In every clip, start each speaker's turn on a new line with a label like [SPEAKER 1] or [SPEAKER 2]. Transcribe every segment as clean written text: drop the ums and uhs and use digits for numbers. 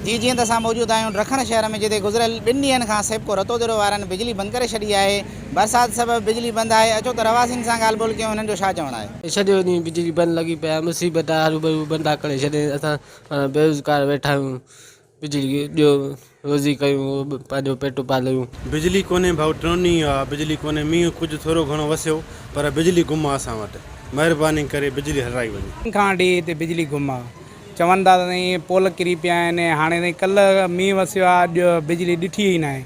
[SPEAKER 1] جي جيئن ته اسان موجود آهيون ڊکڻ شهر ۾ جتي گذريل ٻن ڏينهن کان سيپڪو رتوديرو وارن بجلي بند ڪري ڇڏي آهي، برسات سبب بجلي بند آهي، اچو ته رهواسين سان ڳالهه ٻولهه ڪيون هنن جو ڇا چوڻ آهي.
[SPEAKER 2] سڄو ڏينهن بجلي بند لڳي پئي آهي مصيبت آهي هروڀرو بند ٿا ڪري ڇڏين اسان پاڻ بيروزگار ويٺا آهيون بجلي ڏيو روزي ڪيون پنهنجو پيٽ پاليون.
[SPEAKER 3] بجلي ڪونهي ڀائو ٽيون ڏينهن آ بجلي ڪونهي مينهن ڪجهه ٿورو گهڻو وسيو پر بجلي گم آ اسان وٽ مهرباني ڪري بجلي هلرائي وڃي.
[SPEAKER 4] کان وٺي هتي بجلي گم آ چون ٿا ته سائين پول ڪري پيا آهن هاڻي سائين ڪلهه مينهن وسيو آ اڄ بجلي ڏٺي ئي ناهي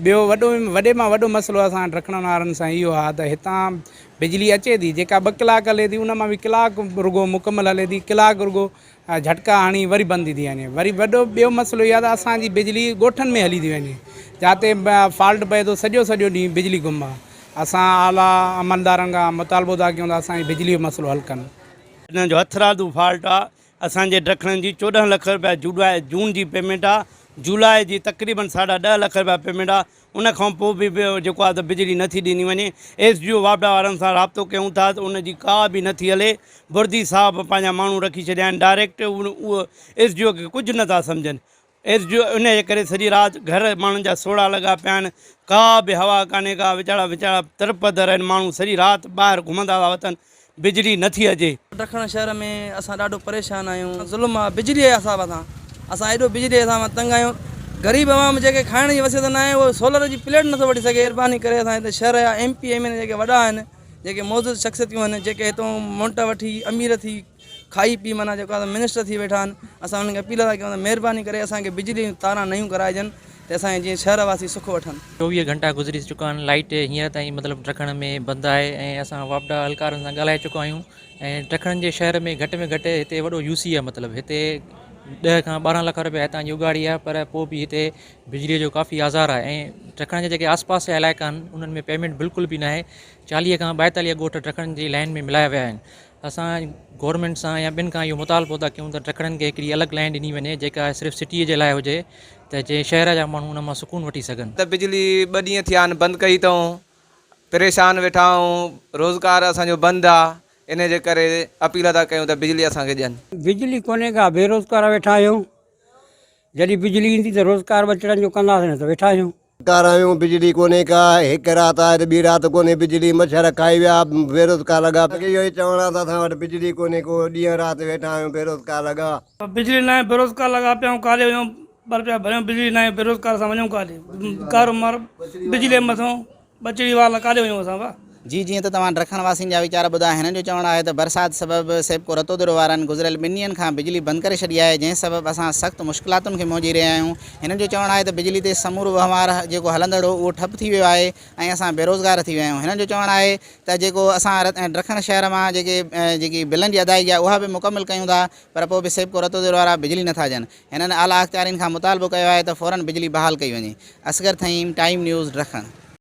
[SPEAKER 4] ٻيو وڏو وڏي مان وڏو مسئلو اسان ڊکڻن وارن سان اهو آ ته هتان بجلي اچي ٿي جيڪا ٻه ڪلاڪ هلي ٿي ان مان به ڪلاڪ رڳو مڪمل هلي ٿي ڪلاڪ رڳو جهٽڪا هڻي وري بند ٿي ٿي وڃي وري وڏو ٻيو مسئلو اهو آ ته اسان جي بجلي ڳوٺن ۾ هلي ٿي وڃي جاتي فالٽ پئي ٿو سڄو سڄو ڏينهن بجلي گم آ اسان اعليٰ عملدارن کان مطالبو ٿا ڪيون ته اسان جي بجلي جو مسئلو حل ڪن.
[SPEAKER 5] انهن جو هٿرادو فالٽ آ اسان جي ڊکڻن جي 14 لک رپيا جون جي پيمينٽ آ جولاء جي تقريبن ساڍا ڏهه لک رپيا پيمينٽ آ ان کان پوء به جيڪو آ ته بجلي نٿي ڏني وڃي ايس ڊي او واپڊا وارن سان رابطو ڪيون ٿا ته ان جي ڪا به نٿي هلي بردي صاحب پنهنجا ماڻهو رکي ڇڏيا آهن ڊائريڪٽ اهو ايس ڊي او کي ڪجهه نٿا سمجهن ايس ڊي او ان جي ڪري سڄي رات گهر ماڻهن جا سوڙها لڳا پيا آهن ڪا به هوا ڪانهي ڪا ويچارا ويچارا ترپدر آهن ماڻهو سڄي رات ٻاهر گهمندا ٿا وتن بجلي نٿي اچي.
[SPEAKER 6] ڊکڻ شهر ۾ اسان ڏاڍو پريشان آهيون ظلم آ بجلي جي حساب سان اسان ايڏو بجلي جي حساب سان تنگ آهيون غريب عوام جيڪي کائڻ جي وسيت ناهي اهو سولر جي پليٽ نٿو وٺي سگهي مهرباني ڪري اسان هتي شهر جا ايم پي ايم اين جيڪي وڏا آهن جيڪي معزز شخصيتون آهن جيڪي هتو مونٽ وٺي امير ٿي کائي پي معنيٰ جيڪو آهي منسٽر ٿي ويٺا آهن اسان انهن کي اپيل ٿا ڪيون ته مهرباني ڪري اسان کي بجلي جون تاران نيون ڪرائجن ته اسان جي جيئن شهر واسي سک وٺن.
[SPEAKER 7] 24 گهنٽا گذري چڪا آهن لائيٽ هينئر تائين مطلب ڊکڻ ۾ بند آهي ۽ اسان واپڊا اهلڪارن سان ڳالهائي چڪا آهيون ۽ ڊکڻن جي شهر ۾ گهٽ ۾ گهٽ هتي وڏو يو سي آهي مطلب هتي 10 کان 12 لک رپيا هتان جي اگهاڙي آهي پر پوء به هتي بجلي جو ڪافي آزار آهي ۽ ڊکڻ جا جيڪي آس پاس جا علائقا آهن انهن ۾ پيمينٽ بلڪل به ناهي 40 کان 42 ڳوٺ ڊکڻن جي لائين ۾ ملايا ويا آهن اسان گورنمينٽ سان يا ٻين کان اهو مطالبو ٿا ڪيون ته ڊکڻن کي هڪڙي الڳ لائين ڏني وڃي جيڪا صرف سٽيء جي لاء هجي ته جي شهر جا ماڻهو ان مان سڪون وٺي سگهن.
[SPEAKER 8] ته بجلي ٻه ڏينهن ٿيا آهن بند ڪئي اٿئون پريشان ويٺا آهيون روزگار اسان جو بند آ انهي جي ڪري اپيل ٿا ڪيون ته بجلي اسان کي ڏين.
[SPEAKER 9] بجلي ڪونهي ڪا بيروزگار ويٺا آهيون جڏهن بجلي ايندي ته روزگار ٻچڙن جو ڪنداسين نه ته ويٺا آهيون.
[SPEAKER 10] ڪار آهيون بجلي ڪونهي ڪا هڪ رات آهي ته ٻي رات ڪونهي بجلي مڇر کائي ويا بيروزگار لڳا پيا اهو ئي چوڻ آ ته اسان وٽ بجلي ڪونهي ڪو ڏينهن رات ويٺا آهيون بيروزگار لڳا.
[SPEAKER 11] بجلي ناهي بيروزگار لڳا پيا آهيون ڪاڏي وڃون ٻه رپيا ڀريون بجلي ناهي بيروزگار اسان وڃون ڪاڏي ڪاروبار بجلي مٿون ٻچڙي وار لاء ڪاڏي وڃون اسان ڀا.
[SPEAKER 1] جي جيئن ته توهان ڊکڻ واسين جا ويچار ٻڌا هنن جو چوڻ آهي ته برسات سبب سيپڪو رتوديرو وارن گذريل ٻن ڏينهن کان بجلي بند ڪري ڇڏي آهي جنهن سبب اسان سخت مشڪلاتن کي منهن ڏئي رهيا آهيون هنن جو چوڻ آهي ته بجلي تي سمورو وهنوار جيڪو هلندڙ هو اهو ٺپ ٿي ويو آهي ۽ اسان بيروزگار ٿي ويا آهيون هنن جو چوڻ آهي ته جيڪو اسان ڊکڻ شهر مان جيڪي جيڪي بلن جي ادائيگي آهي اها به مڪمل ڪيون ٿا پر پوء به سيپڪو رتوديرو وارا بجلي نٿا ڏين هنن اعليٰ اختيارين کان مطالبو ڪيو آهي ته فورن بجلي بحال ڪئي وڃي اصغر ٿهيم ٽائيم نيوز ڊکڻ.